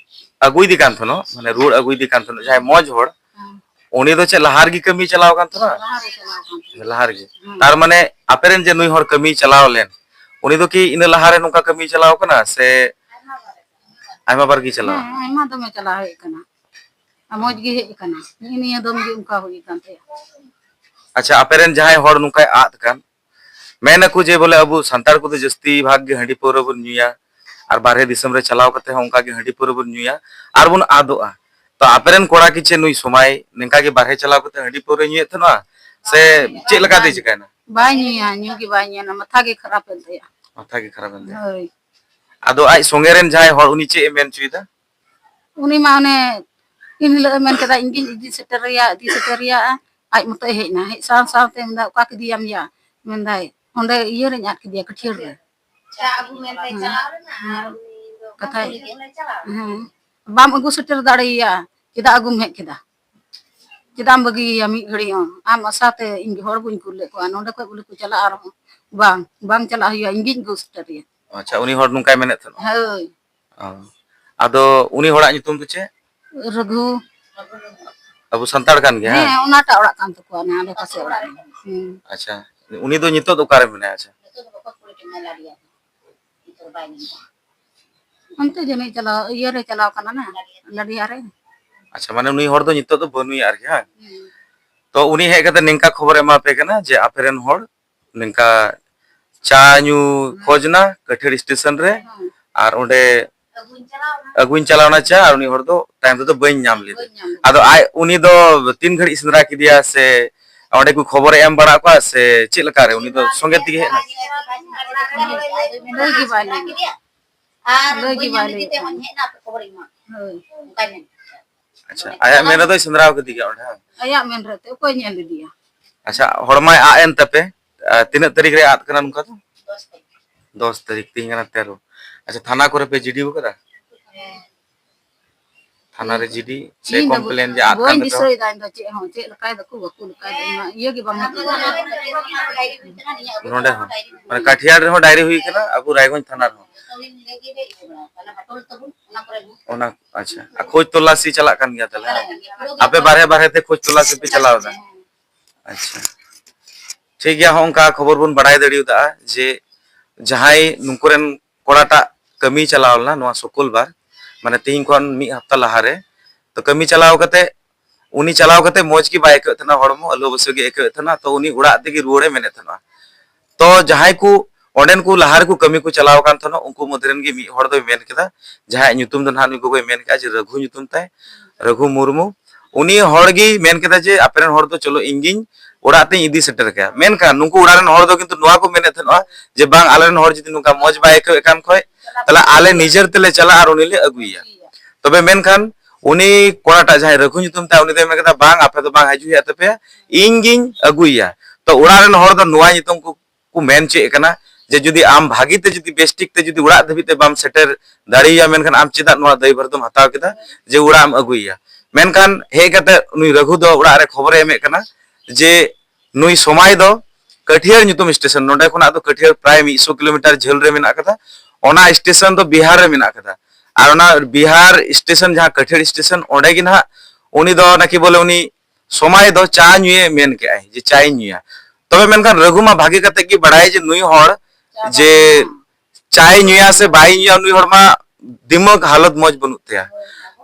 ᱟᱹᱜᱩᱭᱮᱫᱮ ᱠᱟᱱ ᱛᱟᱦᱮᱱᱟ, ᱢᱟᱱᱮ ᱨᱩᱣᱟᱹᱲ ᱟᱹᱜᱩᱭᱮᱫᱮ ᱠᱟᱱ ᱛᱟᱦᱮᱱᱟ, ᱡᱟᱦᱟᱸᱭ ᱢᱚᱡᱽ ᱦᱚᱲ, ᱦᱮᱸ᱾ ᱩᱱᱤ ᱫᱚ ᱪᱮᱫ ᱞᱟᱦᱟ ᱨᱮᱜᱮ ᱠᱟᱹᱢᱤ ᱪᱟᱞᱟᱣ ᱟᱠᱟᱱ ᱛᱟᱦᱮᱱᱟ? ᱞᱟᱦᱟ ᱨᱮ ᱪᱟᱞᱟᱣ ᱟᱠᱟᱱ ᱛᱟᱦᱮᱱᱟ᱾ ᱞᱟᱦᱟ ᱨᱮᱜᱮ᱾ ᱦᱮᱸ᱾ ᱛᱟᱨ ᱢᱟᱱᱮ ᱟᱯᱮ ᱨᱮᱱ ᱡᱮ ᱱᱩᱭ ᱦᱚᱲ ᱠᱟᱹᱢᱤᱭ ᱪᱟᱞᱟᱣ ᱞᱮᱱ, ᱩᱱᱤ ᱫᱚ ᱠᱤ ᱤᱱᱟᱹ ᱞᱟᱦᱟ ᱨᱮ ᱱᱚᱝᱠᱟ ᱠᱟᱹᱢᱤᱭ ᱪᱟᱞᱟᱣ ᱟᱠᱟᱱᱟ ᱥᱮ ᱟᱭᱢᱟ ᱵᱟᱨ ᱜᱮ ᱪᱟᱞᱟᱣ? ᱦᱮᱸ, ᱟᱭᱢᱟ ᱫᱚᱢᱮ ᱪᱟᱞᱟᱣ ᱦᱮᱡ ᱟᱠᱟᱱᱟ᱾ ᱟᱨ ᱢᱚᱡᱽ ᱜᱮ ᱦᱮᱡ ᱟᱠᱟᱱᱟ᱾ ᱱᱤᱭᱟᱹ ᱱᱤᱭᱟᱹ ᱫᱚᱢ ᱜᱮ ᱚᱱᱠᱟ ᱦᱩᱭ ᱟᱠᱟᱱ ᱛᱟᱭᱟ᱾ ᱟᱪᱪᱷᱟ, ᱟᱯᱮ ᱨᱮᱱ ᱡᱟᱦᱟᱸᱭ ᱦᱚᱲ ᱱᱚᱝᱠᱟᱭ ᱟᱫ ᱟᱠᱟᱱ, ᱢᱮᱱ ᱟᱠᱚ ᱡᱮ ᱵᱚᱞᱮ ᱟᱵᱚ ᱥᱟᱱᱛᱟᱲ ᱠᱚᱫᱚ ᱡᱟᱹᱥᱛᱤ ᱵᱷᱟᱜᱽ ᱜᱮ ᱦᱟᱺᱰᱤ ᱯᱟᱹᱣᱨᱟᱹ ᱵᱚᱱ ᱧᱩᱭᱟ, ᱟᱨ ᱵᱟᱨᱦᱮ ᱫᱤᱥᱚᱢ ᱨᱮ ᱪᱟᱞᱟᱣ ᱠᱟᱛᱮ ᱦᱚᱸ ᱚᱱᱠᱟ ᱜᱮ ᱦᱟᱺᱰᱤ ᱯᱟᱹᱣᱨᱟᱹ ᱵᱚᱱ ᱧᱩᱭᱟ ᱟᱨ ᱵᱚᱱ ᱟᱫᱚᱜᱼᱟ᱾ ᱛᱚ ᱟᱯᱮ ᱨᱮᱱ ᱠᱚᱲᱟ ᱠᱤ ᱪᱮᱫ ᱱᱩᱭ ᱥᱚᱢᱟᱭ ᱱᱤᱝᱠᱟ ᱜᱮ ᱵᱟᱨᱦᱮ ᱪᱟᱞᱟᱣ ᱠᱟᱛᱮ ᱦᱟᱺᱰᱤ ᱯᱟᱹᱣᱨᱟᱹ ᱧᱩᱭᱮᱫ ᱛᱟᱦᱮᱱᱟ ᱥᱮ ᱪᱮᱫ ᱞᱮᱠᱟᱛᱮ ᱪᱤᱠᱟᱭᱮᱱᱟ? ᱵᱟᱭ ᱧᱩᱭᱟ, ᱧᱩ ᱜᱮ ᱵᱟᱭ ᱧᱩᱭᱟ, ᱢᱟᱛᱷᱟ ᱜᱮ ᱠᱷᱟᱨᱟᱯ ᱮᱱ ᱛᱟᱭᱟ᱾ ᱢᱟᱛᱷᱟ ᱜᱮ ᱠᱷᱟᱨᱟᱯ ᱮᱱ ᱛᱟᱭᱟ᱾ ᱦᱳᱭ᱾ ᱟᱫᱚ ᱟᱡ ᱥᱚᱸᱜᱮ ᱨᱮᱱ ᱡᱟᱦᱟᱸᱭ ᱦᱚᱲ, ᱩᱱᱤ ᱪᱮᱫ ᱮ ᱢᱮᱱ ᱦᱚᱪᱚᱭᱮᱫᱟ? ᱩᱱᱤ ᱢᱟ ᱚᱱᱮ ᱤᱱ ᱦᱤᱞᱳᱜ ᱮ ᱢᱮᱱ ᱠᱮᱫᱟ, "ᱤᱧ ᱜᱤᱧ ᱤᱫᱤ ᱥᱮᱴᱮᱨᱮᱭᱟ, ᱤᱫᱤ ᱥᱮᱴᱮᱨᱮᱭᱟ", ᱟᱡ ᱢᱚᱛᱚᱡ ᱮ ᱦᱮᱡ ᱮᱱᱟ᱾ ᱦᱮᱡ ᱥᱟᱶ ᱥᱟᱶᱛᱮ ᱢᱮᱱᱫᱟ, "ᱚᱠᱟ ᱠᱮᱫᱮᱭᱟᱢ ᱭᱟ?" ᱢᱮᱱᱫᱟᱭ, "ᱚᱸᱰᱮ ᱤᱭᱟᱹ ᱨᱮᱧ ᱟᱫ ᱠᱮᱫᱮᱭᱟ, ᱠᱟᱹᱴᱷᱤᱭᱟᱹᱲ ᱨᱮ᱾" ᱪᱟ ᱟᱹᱜᱩ ᱢᱮᱱᱛᱮ ᱦᱮᱸ᱾ ᱪᱟᱞᱟᱣ ᱞᱮᱱᱟ ᱟᱨ ᱦᱮᱸ᱾ ᱩᱱᱤ ᱫᱚ ᱠᱟᱛᱷᱟᱭ ᱠᱩᱞᱤ ᱠᱮᱫ ᱞᱮ ᱪᱟᱞᱟᱣ ᱞᱮᱱᱟ᱾ ᱦᱮᱸ᱾ ᱵᱟᱢ ᱟᱹᱜᱩ ᱥᱮᱴᱮᱨ ᱫᱟᱲᱮᱭᱟᱭᱟ, ᱪᱮᱫᱟᱜ ᱟᱹᱜᱩᱢ ᱦᱮᱡ ᱠᱮᱫᱟ? ᱪᱮᱫᱟᱜ ᱮᱢ ᱵᱟᱹᱜᱤᱭᱮᱭᱟ ᱢᱤᱫ ᱜᱷᱟᱹᱲᱤᱡ ᱦᱚᱸ? ᱟᱢ ᱟᱥᱟᱛᱮ ᱤᱧ ᱦᱚᱲ ᱵᱟᱹᱧ ᱠᱩᱞ ᱞᱮᱫ ᱠᱚᱣᱟ, ᱱᱚᱸᱰᱮ ᱠᱷᱚᱡ ᱵᱚᱞᱮ ᱠᱚ ᱪᱟᱞᱟᱜᱼᱟ ᱟᱨᱦᱚᱸ, ᱵᱟᱝ, ᱵᱟᱝ ᱪᱟᱞᱟᱜ ᱦᱩᱭᱩᱜᱼᱟ, ᱤᱧ ᱜᱤᱧ ᱟᱹᱜᱩ ᱥᱮᱴᱮᱨᱮᱭᱟ᱾ ᱟᱪᱪᱷᱟ, ᱩᱱᱤ ᱦᱚᱲ ᱱᱚᱝᱠᱟᱭ ᱢᱮᱱᱮᱫ ᱛᱟᱦᱮᱱᱟ? ᱦᱳᱭ᱾ ᱚ᱾ ᱟᱫᱚ ᱩᱱᱤ ᱦᱚᱲᱟᱜ ᱧᱩᱛᱩᱢ ᱫᱚ ᱪᱮᱫ? ᱨᱟᱹᱜᱷᱩ᱾ ᱟᱵᱚ ᱥᱟᱱᱛᱟᱲ ᱠᱟᱱ ᱜᱮᱭᱟ, ᱦᱮᱸ, ᱦᱮᱸ? ᱚᱱᱟᱴᱟᱜ ᱚᱲᱟᱜ ᱠᱟᱱ ᱛᱟᱠᱚᱣᱟ, ᱚᱱᱟ ᱟᱞᱮ ᱯᱟᱥᱮ ᱚᱲᱟᱜ ᱨᱮ᱾ ᱦᱩᱸ᱾ ᱟᱪᱪᱷᱟ, ᱩᱱᱤ ᱫᱚ ᱱᱤᱛᱚᱜ ᱫᱚ ᱚᱠᱟᱨᱮ ᱢᱮᱱᱟᱭᱟ? ᱟᱪᱪᱷᱟ᱾ ᱚᱱᱛᱮ ᱡᱟᱹᱱᱤᱡ ᱪᱟᱞᱟᱣ, ᱤᱭᱟᱹ ᱨᱮ ᱪᱟᱞᱟᱣ ᱠᱟᱱᱟ ᱱᱟ, ᱞᱟᱰᱤᱭᱟ ᱨᱮ᱾ ᱟᱪᱪᱷᱟ, ᱢᱟᱱᱮ ᱱᱩᱭ ᱦᱚᱲ ᱫᱚ ᱱᱤᱛᱚᱜ ᱫᱚ ᱵᱟᱹᱱᱩᱭᱟ ᱟᱨᱠᱤ, ᱦᱮᱸ? ᱦᱩᱸ᱾ ᱛᱚ ᱩᱱᱤ ᱦᱮᱡ ᱠᱟᱛᱮ ᱱᱤᱝᱠᱟ ᱠᱷᱚᱵᱚᱨᱮ ᱮᱢᱟ ᱯᱮ ᱠᱟᱱᱟ ᱡᱮ ᱟᱯᱮ ᱨᱮᱱ ᱦᱚᱲ ᱱᱤᱝᱠᱟ ᱪᱟ ᱧᱩ ᱠᱷᱚᱡᱽ ᱱᱟ ᱠᱟᱹᱴᱷᱟᱹᱲ ᱥᱴᱮᱥᱚᱱ ᱨᱮ, ᱦᱩᱸ᱾ ᱟᱨ ᱚᱸᱰᱮ ᱟᱹᱜᱩᱧ ᱪᱟᱞᱟᱣ ᱱᱟ ᱪᱟ, ᱟᱨ ᱩᱱᱤ ᱦᱚᱲ ᱫᱚ ᱛᱟᱭᱚᱢ ᱛᱮᱫᱚ ᱵᱟᱹᱧ ᱧᱟᱢ ᱞᱮᱫᱮ᱾ ᱵᱟᱹᱧ ᱧᱟᱢ ᱞᱮᱫᱮ᱾ ᱟᱫᱚ ᱟᱡ, ᱩᱱᱤ ᱫᱚ ᱛᱤᱱ ᱜᱷᱟᱹᱲᱤᱡ ᱥᱮᱸᱫᱽᱨᱟ ᱠᱮᱫᱮᱭᱟ, ᱥᱮ ᱚᱸᱰᱮ ᱠᱚ ᱠᱷᱚᱵᱚᱨᱮ ᱮᱢ ᱵᱟᱲᱟ ᱠᱚᱣᱟ, ᱥᱮ ᱪᱮᱫ ᱞᱮᱠᱟ ᱨᱮ? ᱩᱱᱤ ᱫᱚ ᱥᱚᱸᱜᱮ ᱛᱮᱜᱮ ᱦᱮᱡ ᱮᱱᱟ? ᱞᱟᱹᱭ ᱜᱮ ᱵᱟᱭ ᱞᱟᱹᱭ ᱞᱮᱫᱟ᱾ ᱞᱟᱹᱭ ᱜᱮ ᱵᱟᱭ ᱞᱟᱹᱭ ᱞᱮᱫᱟ᱾ ᱦᱳᱭ᱾ ᱟᱪᱪᱷᱟ, ᱟᱭᱟᱜ ᱢᱮᱱ ᱨᱮᱫᱚᱭ ᱥᱮᱸᱫᱽᱨᱟ ᱠᱟᱫᱮ ᱜᱮᱭᱟ ᱚᱸᱰᱮ, ᱦᱮᱸ? ᱟᱭᱟᱜ ᱢᱮᱱ ᱨᱮ ᱛᱮ ᱚᱠᱚᱭ ᱧᱮᱞ ᱞᱮᱫᱮᱭᱟ? ᱟᱪᱪᱷᱟ, ᱦᱚᱲᱢᱟᱭ ᱟᱫ ᱮᱱ ᱛᱟᱯᱮ, ᱟᱨ ᱛᱤᱱᱟᱹᱜ ᱛᱟᱹᱨᱤᱠᱷ ᱨᱮ ᱟᱫ ᱠᱟᱱᱟ ᱱᱚᱝᱠᱟ ᱫᱚ? ᱫᱚᱥ ᱛᱟᱹᱨᱤᱠᱷ, ᱛᱮᱦᱮᱧ ᱠᱟᱱᱟ ᱛᱮᱨᱚ᱾ ᱟᱪᱪᱷᱟ, ᱛᱷᱟᱱᱟ ᱠᱚᱨᱮ ᱯᱮ ᱡᱤᱰᱤ ᱟᱠᱟᱫᱟ? ᱦᱮᱸ᱾ ᱛᱷᱟᱱᱟ ᱨᱮ ᱡᱤᱰᱤ ᱥᱮ ᱤᱧ ᱫᱚ ᱠᱚᱢᱯᱞᱮᱱ ᱡᱮ ᱟᱫ ᱠᱟᱱ ᱵᱟᱹᱧ ᱛᱟᱯᱮ? ᱫᱤᱥᱟᱹᱭᱮᱫᱟ ᱤᱧ ᱫᱚ ᱪᱮᱫ ᱦᱚᱸ, ᱪᱮᱫ ᱞᱮᱠᱟᱭ ᱫᱟᱠᱚ ᱵᱟᱠᱚ ᱞᱮᱠᱟᱭ ᱫᱟ, ᱤᱧ ᱢᱟ ᱤᱭᱟᱹ ᱜᱮ ᱵᱟᱝ ᱦᱤᱡᱩᱜ ᱠᱟᱱᱟ᱾ ᱱᱚᱰᱮ ᱦᱚᱸ, ᱢᱟᱱᱮ ᱠᱟᱴᱷᱤᱭᱟᱲ ᱨᱮᱦᱚᱸ ᱰᱟᱭᱨᱤ ᱦᱩᱭ ᱠᱟᱱᱟ, ᱟᱵᱚ ᱨᱟᱭᱜᱚᱸᱡᱽ ᱛᱷᱟᱱᱟ ᱨᱮᱦᱚᱸ᱾ ᱚᱱᱟ, ᱟᱪᱪᱷᱟ, ᱟᱨ ᱠᱷᱳᱡᱽ ᱛᱚᱞᱟᱥᱤ ᱪᱟᱞᱟᱜ ᱠᱟᱱ ᱜᱮᱭᱟ ᱛᱟᱦᱞᱮ, ᱦᱮᱸ? ᱟᱯᱮ ᱵᱟᱨᱦᱮ ᱵᱟᱨᱦᱮ ᱛᱮ ᱠᱷᱳᱡᱽ ᱛᱚᱞᱟᱥᱤ ᱯᱮ ᱪᱟᱞᱟᱣ ᱮᱫᱟ? ᱟᱪᱪᱷᱟ, ᱴᱷᱤᱠ ᱜᱮᱭᱟ, ᱦᱚᱸᱜᱼᱚ ᱱᱚᱝᱠᱟ ᱠᱷᱚᱵᱚᱨ ᱵᱚᱱ ᱵᱟᱲᱟᱭ ᱫᱟᱲᱮᱭᱟᱫᱟ ᱡᱮ ᱡᱟᱦᱟᱸᱭ ᱱᱩᱠᱩ ᱨᱮᱱ ᱠᱚᱲᱟᱴᱟᱜ ᱠᱟᱹᱢᱤ ᱪᱟᱞᱟᱣ ᱞᱮᱱᱟ ᱱᱚᱣᱟ ᱥᱩᱠᱩᱞ ᱵᱟᱨ, ᱢᱟᱱᱮ ᱛᱤᱦᱤᱧ ᱠᱷᱚᱱ ᱢᱤᱫ ᱦᱟᱯᱛᱟ ᱞᱟᱦᱟᱨᱮ, ᱛᱚ ᱠᱟᱹᱢᱤ ᱪᱟᱞᱟᱣ ᱠᱟᱛᱮ ᱩᱱᱤ ᱪᱟᱞᱟᱣ ᱠᱟᱛᱮ ᱢᱚᱡᱽ ᱜᱮ ᱵᱟᱭ ᱟᱹᱭᱠᱟᱹᱣᱮᱫ ᱛᱟᱦᱮᱱᱟ, ᱦᱚᱲᱢᱚ ᱟᱹᱞᱩ ᱵᱟᱹᱥᱟᱹ ᱜᱮ ᱟᱹᱭᱠᱟᱹᱣᱮᱫ ᱛᱟᱦᱮᱱᱟ, ᱛᱚ ᱩᱱᱤ ᱚᱲᱟᱜ ᱛᱮᱜᱮ ᱨᱩᱣᱟᱹᱲᱮ ᱢᱮᱱᱮᱫ ᱛᱟᱦᱮᱱᱟ᱾ ᱛᱚ ᱡᱟᱦᱟᱸᱭ ᱠᱚ ᱚᱸᱰᱮᱱ ᱠᱚ ᱞᱟᱦᱟ ᱨᱮᱠᱚ ᱠᱟᱹᱢᱤ ᱠᱚ ᱪᱟᱞᱟᱣ ᱟᱠᱟᱱ ᱛᱟᱦᱮᱱᱟ, ᱩᱱᱠᱩ ᱢᱚᱫᱽᱫᱷᱮ ᱨᱮᱱ ᱜᱮ ᱢᱤᱫ ᱦᱚᱲ ᱫᱚᱭ ᱢᱮᱱ ᱠᱮᱫᱟ, ᱡᱟᱦᱟᱸᱭᱟᱜ ᱧᱩᱛᱩᱢ ᱫᱚ ᱱᱟᱦᱟᱜ ᱱᱩᱭ ᱜᱚᱜᱚᱭ ᱢᱮᱱ ᱠᱮᱫᱟ ᱡᱮ ᱨᱟᱹᱜᱷᱩ ᱧᱩᱛᱩᱢ ᱛᱟᱭ, ᱨᱟᱹᱜᱷᱩ ᱢᱩᱨᱢᱩ, ᱩᱱᱤ ᱦᱚᱲ ᱜᱮᱭ ᱢᱮᱱ ᱠᱮᱫᱟ ᱡᱮ ᱟᱯᱮ ᱨᱮᱱ ᱦᱚᱲ ᱫᱚ ᱪᱚᱞᱚ ᱤᱧ ᱜᱤᱧ ᱚᱲᱟᱜ ᱛᱮᱧ ᱤᱫᱤ ᱥᱮᱴᱮᱨ ᱠᱟᱭᱟ᱾ ᱢᱮᱱᱠᱷᱟᱱ ᱱᱩᱠᱩ ᱚᱲᱟᱜ ᱨᱮᱱ ᱦᱚᱲ ᱫᱚ ᱠᱤᱱᱛᱩ ᱱᱚᱣᱟ ᱠᱚ ᱢᱮᱱᱮᱫ ᱛᱟᱦᱮᱱᱟ ᱡᱮ ᱵᱟᱝ, ᱟᱞᱮ ᱨᱮᱱ ᱦᱚᱲ ᱡᱩᱫᱤ ᱱᱚᱝᱠᱟ ᱢᱚᱡᱽ ᱵᱟᱭ ᱟᱹᱭᱠᱟᱹᱣᱮᱫ ᱠᱟᱱ ᱠᱷᱚᱡ, ᱛᱟᱦᱞᱮ ᱟᱞᱮ ᱱᱤᱡᱮᱨ ᱛᱮᱞᱮ ᱪᱟᱞᱟᱜᱼᱟ ᱟᱨ ᱩᱱᱤ ᱞᱮ ᱟᱹᱜᱩᱭᱮᱭᱟ᱾ ᱛᱚᱵᱮ ᱢᱮᱱᱠᱷᱟᱱ ᱩᱱᱤ ᱠᱚᱲᱟᱴᱟᱜ ᱡᱟᱦᱟᱸᱭ ᱨᱟᱹᱜᱷᱩ ᱧᱩᱛᱩᱢ ᱛᱟᱭ, ᱩᱱᱤ ᱫᱚᱭ ᱢᱮᱱ ᱠᱮᱫᱟ, ᱵᱟᱝ, ᱟᱯᱮ ᱫᱚ ᱵᱟᱝ ᱦᱤᱡᱩᱜ ᱦᱩᱭᱩᱜ ᱛᱟᱯᱮᱭᱟ, ᱤᱧ ᱜᱤᱧ ᱟᱹᱜᱩᱭᱮᱭᱟ᱾ ᱛᱚ ᱚᱲᱟᱜ ᱨᱮᱱ ᱦᱚᱲ ᱫᱚ ᱱᱚᱣᱟ ᱧᱩᱛᱩᱢ ᱠᱚ ᱠᱚ ᱢᱮᱱ ᱦᱚᱪᱚᱭᱮᱫ ᱠᱟᱱᱟ ᱡᱮ ᱡᱩᱫᱤ ᱟᱢ ᱵᱷᱟᱹᱜᱤ ᱛᱮ, ᱡᱩᱫᱤ ᱵᱮᱥ ᱴᱷᱤᱠ ᱛᱮ ᱡᱩᱫᱤ ᱚᱲᱟᱜ ᱫᱷᱟᱹᱵᱤᱡ ᱛᱮ ᱵᱟᱢ ᱥᱮᱴᱮᱨ ᱫᱟᱲᱮᱭᱟᱭᱟ, ᱢᱮᱱᱠᱷᱟᱱ ᱟᱢ ᱪᱮᱫᱟᱜ ᱱᱚᱣᱟ ᱫᱟᱭᱵᱷᱟᱨ ᱫᱚᱢ ᱦᱟᱛᱟᱣ ᱠᱮᱫᱟ ᱡᱮ ᱚᱲᱟᱜ ᱮᱢ ᱟᱹᱜᱩᱭᱮᱭᱟ? ᱢᱮᱱᱠᱷᱟᱱ ᱦᱮᱡ ᱠᱟᱛᱮ ᱱᱩᱭ ᱨᱟᱹᱜᱷᱩ ᱫᱚ ᱚᱲᱟᱜ ᱨᱮ ᱠᱷᱚᱵᱚᱨᱮ ᱮᱢᱮᱫ ᱠᱟᱱᱟ ᱡᱮ ᱱᱩᱭ ᱥᱚᱢᱟᱭ ᱫᱚ ᱠᱟᱹᱴᱷᱤᱭᱟᱹᱲ ᱧᱩᱛᱩᱢ ᱥᱴᱮᱥᱚᱱ, ᱱᱚᱸᱰᱮ ᱠᱷᱚᱱᱟᱜ ᱫᱚ ᱠᱟᱹᱴᱷᱤᱭᱟᱹᱲ ᱯᱨᱟᱭ ᱢᱤᱫ ᱥᱚ ᱠᱤᱞᱳᱢᱤᱴᱟᱨ ᱡᱷᱟᱹᱞ ᱨᱮ ᱢᱮᱱᱟᱜ ᱟᱠᱟᱫᱟ, ᱚᱱᱟ ᱥᱴᱮᱥᱚᱱ ᱫᱚ ᱵᱤᱦᱟᱨ ᱨᱮ ᱢᱮᱱᱟᱜ ᱟᱠᱟᱫᱟ᱾ ᱟᱨ ᱚᱱᱟ ᱵᱤᱦᱟᱨ ᱥᱴᱮᱥᱚᱱ, ᱡᱟᱦᱟᱸ ᱠᱟᱹᱴᱷᱤᱭᱟᱹᱲ ᱥᱴᱮᱥᱚᱱ, ᱚᱸᱰᱮ ᱜᱮ ᱱᱟᱦᱟᱜ ᱩᱱᱤ ᱫᱚ ᱱᱟᱠᱤ ᱵᱚᱞᱮ ᱩᱱᱤ ᱥᱚᱢᱟᱭ ᱫᱚ ᱪᱟ ᱧᱩᱭᱮ ᱢᱮᱱ ᱠᱮᱜᱼᱟᱭ ᱡᱮ ᱪᱟᱭ ᱧᱩᱭᱟ᱾ ᱛᱚᱵᱮ ᱢᱮᱱᱠᱷᱟᱱ ᱨᱟᱹᱜᱷᱩ ᱢᱟ ᱵᱷᱟᱜᱮ ᱠᱟᱛᱮ ᱜᱮ ᱵᱟᱲᱟᱭ ᱡᱮ ᱱᱩᱭ ᱦᱚᱲ ᱡᱮ ᱪᱟᱭ ᱧᱩᱭᱟ ᱥᱮ ᱵᱟᱭ ᱧᱩᱭᱟ, ᱱᱩᱭ ᱦᱚᱲ ᱢᱟ ᱫᱤᱢᱟᱜᱽ ᱦᱟᱞᱚᱛ ᱢᱚᱡᱽ ᱵᱟᱹᱱᱩᱜ ᱛᱟᱭᱟ᱾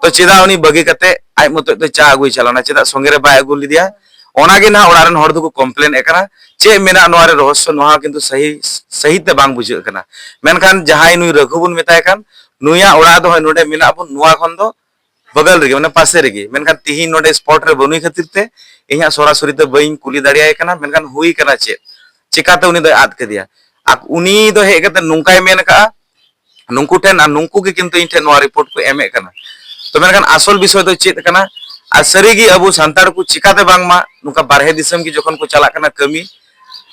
ᱛᱚ ᱪᱮᱫᱟᱜ ᱩᱱᱤ ᱵᱟᱹᱜᱤ ᱠᱟᱛᱮ ᱟᱡ ᱢᱚᱛᱚᱡ ᱛᱮ ᱪᱟ ᱟᱹᱜᱩᱭ ᱪᱟᱞᱟᱣᱱᱟ, ᱪᱮᱫᱟᱜ ᱥᱚᱸᱜᱮ ᱨᱮ ᱵᱟᱭ ᱟᱹᱜᱩ ᱞᱮᱫᱮᱭᱟ? ᱚᱱᱟᱜᱮ ᱱᱟᱦᱟᱜ ᱚᱲᱟᱜ ᱨᱮᱱ ᱦᱚᱲ ᱫᱚᱠᱚ ᱠᱚᱢᱯᱞᱮᱱ ᱮᱫ ᱠᱟᱱᱟ᱾ ᱪᱮᱫ ᱢᱮᱱᱟᱜ ᱱᱚᱣᱟ ᱨᱮ ᱨᱚᱦᱚᱥᱥᱚ, ᱱᱚᱣᱟ ᱦᱚᱸ ᱠᱤᱱᱛᱩ ᱥᱟᱹᱦᱤ, ᱥᱟᱹᱦᱤ ᱛᱮ ᱵᱟᱝ ᱵᱩᱡᱷᱟᱹᱜ ᱠᱟᱱᱟ᱾ ᱢᱮᱱᱠᱷᱟᱱ ᱡᱟᱦᱟᱸᱭ ᱱᱩᱭ ᱨᱟᱹᱜᱷᱩ ᱵᱚᱱ ᱢᱮᱛᱟᱭ ᱠᱟᱱ, ᱱᱩᱭᱟᱜ ᱚᱲᱟᱜ ᱫᱚ ᱦᱚᱸᱜᱼᱚᱭ ᱱᱚᱰᱮ ᱢᱮᱱᱟᱜ ᱵᱚᱱ, ᱱᱚᱣᱟ ᱠᱷᱚᱱ ᱫᱚ ᱵᱚᱜᱚᱞ ᱨᱮᱜᱮ, ᱢᱟᱱᱮ ᱯᱟᱥᱮ ᱨᱮᱜᱮ᱾ ᱢᱮᱱᱠᱷᱟᱱ ᱛᱤᱦᱤᱧ ᱱᱚᱰᱮ ᱥᱯᱚᱴ ᱨᱮ ᱵᱟᱹᱱᱩᱭ ᱠᱷᱟᱹᱛᱤᱨ ᱛᱮ ᱤᱧ ᱦᱟᱸᱜ ᱥᱚᱨᱟᱥᱚᱨᱤ ᱛᱮ ᱵᱟᱹᱧ ᱠᱩᱞᱤ ᱫᱟᱲᱮᱭᱟᱭ ᱠᱟᱱᱟ, ᱢᱮᱱᱠᱷᱟᱱ ᱦᱩᱭ ᱠᱟᱱᱟ ᱪᱮᱫ, ᱪᱮᱠᱟᱛᱮ ᱩᱱᱤ ᱫᱚᱭ ᱟᱫ ᱠᱮᱫᱮᱭᱟ? ᱟᱨ ᱩᱱᱤ ᱫᱚ ᱦᱮᱡ ᱠᱟᱛᱮ ᱱᱚᱝᱠᱟᱭ ᱢᱮᱱ ᱟᱠᱟᱫᱼᱟ ᱱᱩᱠᱩ ᱴᱷᱮᱱ, ᱟᱨ ᱱᱩᱠᱩ ᱜᱮ ᱠᱤᱱᱛᱩ ᱤᱧ ᱴᱷᱮᱱ ᱱᱚᱣᱟ ᱨᱤᱯᱳᱨᱴ ᱠᱚ ᱮᱢᱮᱫ ᱠᱟᱱᱟ᱾ ᱛᱚ ᱢᱮᱱᱠᱷᱟᱱ ᱟᱥᱚᱞ ᱵᱤᱥᱚᱭ ᱫᱚ ᱪᱮᱫ ᱠᱟᱱᱟ? ᱟᱨ ᱥᱟᱹᱨᱤᱜᱮ ᱟᱵᱚ ᱥᱟᱱᱛᱟᱲ ᱠᱚ ᱪᱤᱠᱟᱛᱮ ᱵᱟᱝᱢᱟ ᱱᱚᱝᱠᱟ ᱵᱟᱨᱦᱮ ᱫᱤᱥᱚᱢ ᱜᱮ ᱡᱚᱠᱷᱚᱱ ᱠᱚ ᱪᱟᱞᱟᱜ ᱠᱟᱱᱟ ᱠᱟᱹᱢᱤ,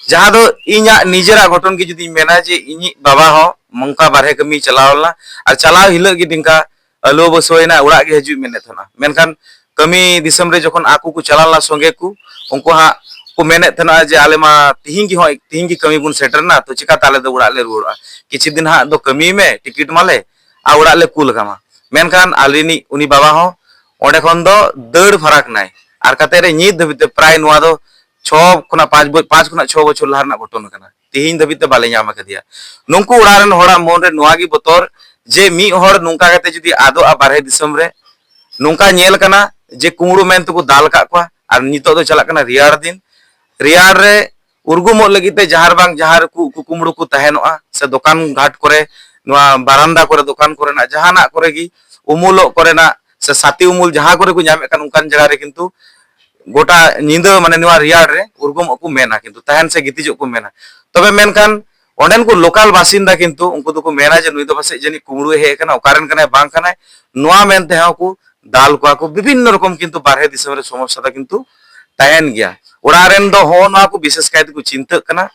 ᱡᱟᱦᱟᱸ ᱫᱚ ᱤᱧᱟᱹᱜ ᱱᱤᱡᱮᱨᱟᱜ ᱜᱷᱚᱴᱚᱱ ᱜᱮ ᱡᱩᱫᱤᱧ ᱢᱮᱱᱟ ᱡᱮ ᱤᱧᱤᱡ ᱵᱟᱵᱟ ᱦᱚᱸ ᱱᱚᱝᱠᱟ ᱵᱟᱨᱦᱮ ᱠᱟᱹᱢᱤ ᱪᱟᱞᱟᱣ ᱞᱮᱱᱟ, ᱟᱨ ᱪᱟᱞᱟᱣ ᱦᱤᱞᱳᱜ ᱜᱮ ᱱᱚᱝᱠᱟ ᱟᱹᱞᱩ ᱵᱟᱹᱥᱣᱟᱹᱭᱮᱱᱟ, ᱚᱲᱟᱜ ᱜᱮ ᱦᱤᱡᱩᱜ ᱢᱮᱱᱮᱫ ᱛᱟᱦᱮᱱᱟ᱾ ᱢᱮᱱᱠᱷᱟᱱ ᱠᱟᱹᱢᱤ ᱫᱤᱥᱚᱢ ᱨᱮ ᱡᱚᱠᱷᱚᱱ ᱟᱠᱚ ᱠᱚ ᱪᱟᱞᱟᱣ ᱞᱮᱱᱟ ᱥᱚᱸᱜᱮ ᱠᱚ, ᱩᱱᱠᱩ ᱦᱟᱸᱜ ᱠᱚ ᱢᱮᱱᱮᱫ ᱛᱟᱦᱮᱱᱟ ᱡᱮ ᱟᱞᱮ ᱢᱟ ᱛᱤᱦᱤᱧ ᱜᱮ, ᱦᱚᱸᱜᱼᱚᱭ ᱛᱤᱦᱤᱧ ᱜᱮ ᱠᱟᱹᱢᱤ ᱵᱚᱱ ᱥᱮᱴᱮᱨ ᱮᱱᱟ, ᱛᱚ ᱪᱤᱠᱟᱛᱮ ᱟᱞᱮ ᱫᱚ ᱚᱲᱟᱜ ᱞᱮ ᱨᱩᱣᱟᱹᱲᱚᱜᱼᱟ? ᱠᱤᱪᱷᱩ ᱫᱤᱱ ᱦᱟᱸᱜ ᱫᱚ ᱠᱟᱹᱢᱤᱭ ᱢᱮ, ᱴᱤᱠᱤᱴ ᱢᱟᱞᱮ, ᱟᱨ ᱚᱲᱟᱜ ᱞᱮ ᱠᱩᱞ ᱠᱟᱢᱟ᱾ ᱢᱮᱱᱠᱷᱟᱱ ᱟᱞᱮ ᱨᱤᱱᱤᱡ ᱩᱱᱤ ᱵᱟᱵᱟ ᱦᱚᱸ ᱚᱸᱰᱮ ᱠᱷᱚᱱ ᱫᱚ ᱫᱟᱹᱲ ᱯᱷᱟᱨᱟᱠ ᱱᱟᱭ᱾ ᱟᱨ ᱠᱟᱛᱮ ᱨᱮ ᱱᱤᱛ ᱫᱷᱟᱹᱵᱤᱡ ᱛᱮ ᱯᱨᱟᱭ ᱱᱚᱣᱟ ᱫᱚ ᱪᱷᱚ ᱠᱷᱚᱱᱟᱜ ᱯᱟᱸᱪ ᱵᱚ-, ᱯᱟᱸᱪ ᱠᱷᱚᱱᱟᱜ ᱪᱷᱚ ᱵᱚᱪᱷᱚᱨ ᱞᱟᱦᱟ ᱨᱮᱱᱟᱜ ᱜᱷᱚᱴᱚᱱᱟ ᱠᱟᱱᱟ, ᱛᱤᱦᱤᱧ ᱫᱷᱟᱹᱵᱤᱡ ᱛᱮ ᱵᱟᱞᱮ ᱧᱟᱢ ᱟᱠᱟᱫᱮᱭᱟ᱾ ᱱᱩᱠᱩ ᱚᱲᱟᱜ ᱨᱮᱱ ᱦᱚᱲᱟᱜ ᱢᱚᱱ ᱨᱮ ᱱᱚᱣᱟ ᱜᱮ ᱵᱚᱛᱚᱨ ᱡᱮ ᱢᱤᱫ ᱦᱚᱲ ᱱᱚᱝᱠᱟ ᱠᱟᱛᱮ ᱡᱩᱫᱤ ᱟᱫᱚᱜᱼᱟ ᱵᱟᱨᱦᱮ ᱫᱤᱥᱚᱢ ᱨᱮ, ᱱᱚᱝᱠᱟ ᱧᱮᱞ ᱠᱟᱱᱟ ᱡᱮ ᱠᱩᱢᱲᱩ ᱢᱮᱱ ᱛᱮᱠᱚ ᱫᱟᱞ ᱠᱟᱜ ᱠᱚᱣᱟ, ᱟᱨ ᱱᱤᱛᱚᱜ ᱫᱚ ᱪᱟᱞᱟᱜ ᱠᱟᱱᱟ ᱨᱮᱭᱟᱲ ᱫᱤᱱ, ᱨᱮᱭᱟᱲ ᱨᱮ ᱩᱨᱜᱩᱢᱚᱜ ᱞᱟᱹᱜᱤᱫ ᱛᱮ ᱡᱟᱦᱟᱸ ᱨᱮ ᱵᱟᱝ ᱡᱟᱦᱟᱸ ᱨᱮᱠᱚ ᱩᱠᱩ ᱠᱩᱢᱲᱩ ᱠᱚ ᱛᱟᱦᱮᱱᱚᱜᱼᱟ, ᱥᱮ ᱫᱚᱠᱟᱱ ᱜᱷᱟᱴ ᱠᱚᱨᱮ, ᱱᱚᱣᱟ ᱵᱟᱨᱟᱱᱫᱟ ᱠᱚᱨᱮ, ᱫᱚᱠᱟᱱ ᱠᱚᱨᱮᱱᱟᱜ ᱡᱟᱦᱟᱱᱟᱜ ᱠᱚᱨᱮ ᱜᱮ, ᱩᱢᱩᱞᱚᱜ ᱠᱚᱨᱮᱱᱟᱜ ᱥᱮ ᱥᱟᱛᱤ ᱩᱢᱩᱞ ᱡᱟᱦᱟᱸ ᱠᱚᱨᱮ ᱠᱚ ᱧᱟᱢᱮᱫ ᱠᱟᱱ ᱚᱱᱠᱟᱱ ᱡᱟᱭᱜᱟ ᱨᱮ ᱠᱤᱱᱛᱩ ᱜᱚᱴᱟ ᱧᱤᱫᱟᱹ ᱢᱟᱱᱮ ᱱᱚᱣᱟ ᱨᱮᱭᱟᱲ ᱨᱮ ᱩᱨᱜᱩᱢᱚᱜ ᱠᱚ ᱢᱮᱱᱟ, ᱠᱤᱱᱛᱩ ᱛᱟᱦᱮᱱ ᱥᱮ ᱜᱤᱛᱤᱡᱚᱜ ᱠᱚ ᱢᱮᱱᱟ᱾ ᱛᱚᱵᱮ ᱢᱮᱱᱠᱷᱟᱱ ᱚᱸᱰᱮᱱ ᱠᱚ ᱞᱳᱠᱟᱞ ᱵᱟᱥᱤᱱᱫᱟ ᱠᱤᱱᱛᱩ ᱩᱱᱠᱩ ᱫᱚᱠᱚ ᱢᱮᱱᱟ ᱡᱮ ᱱᱩᱭ ᱫᱚ ᱯᱟᱥᱮᱡ ᱡᱟᱹᱱᱤᱡ ᱠᱩᱢᱲᱩᱭ ᱦᱮᱡ ᱟᱠᱟᱱᱟ, ᱚᱠᱟᱨᱮᱱ ᱠᱟᱱᱟᱭ ᱵᱟᱝ ᱠᱟᱱᱟᱭ, ᱱᱚᱣᱟ ᱢᱮᱱ ᱛᱮᱦᱚᱸ ᱠᱚ ᱫᱟᱞ ᱠᱚᱣᱟ ᱠᱚ᱾ ᱵᱤᱵᱷᱤᱱᱱᱚ ᱨᱚᱠᱚᱢ ᱠᱤᱱᱛᱩ ᱵᱟᱨᱦᱮ ᱫᱤᱥᱚᱢ ᱨᱮ ᱥᱚᱢᱚᱥᱥᱟ ᱫᱚ ᱠᱤᱱᱛᱩ ᱛᱟᱦᱮᱱ ᱜᱮᱭᱟ᱾ ᱚᱲᱟᱜ ᱨᱮᱱ ᱫᱚ ᱦᱚᱸᱜᱼᱚ ᱱᱚᱣᱟ ᱠᱚ ᱵᱤᱥᱮᱥ ᱠᱟᱭ ᱛᱮᱠᱚ ᱪᱤᱱᱛᱟᱹᱜ ᱠᱟᱱᱟ᱾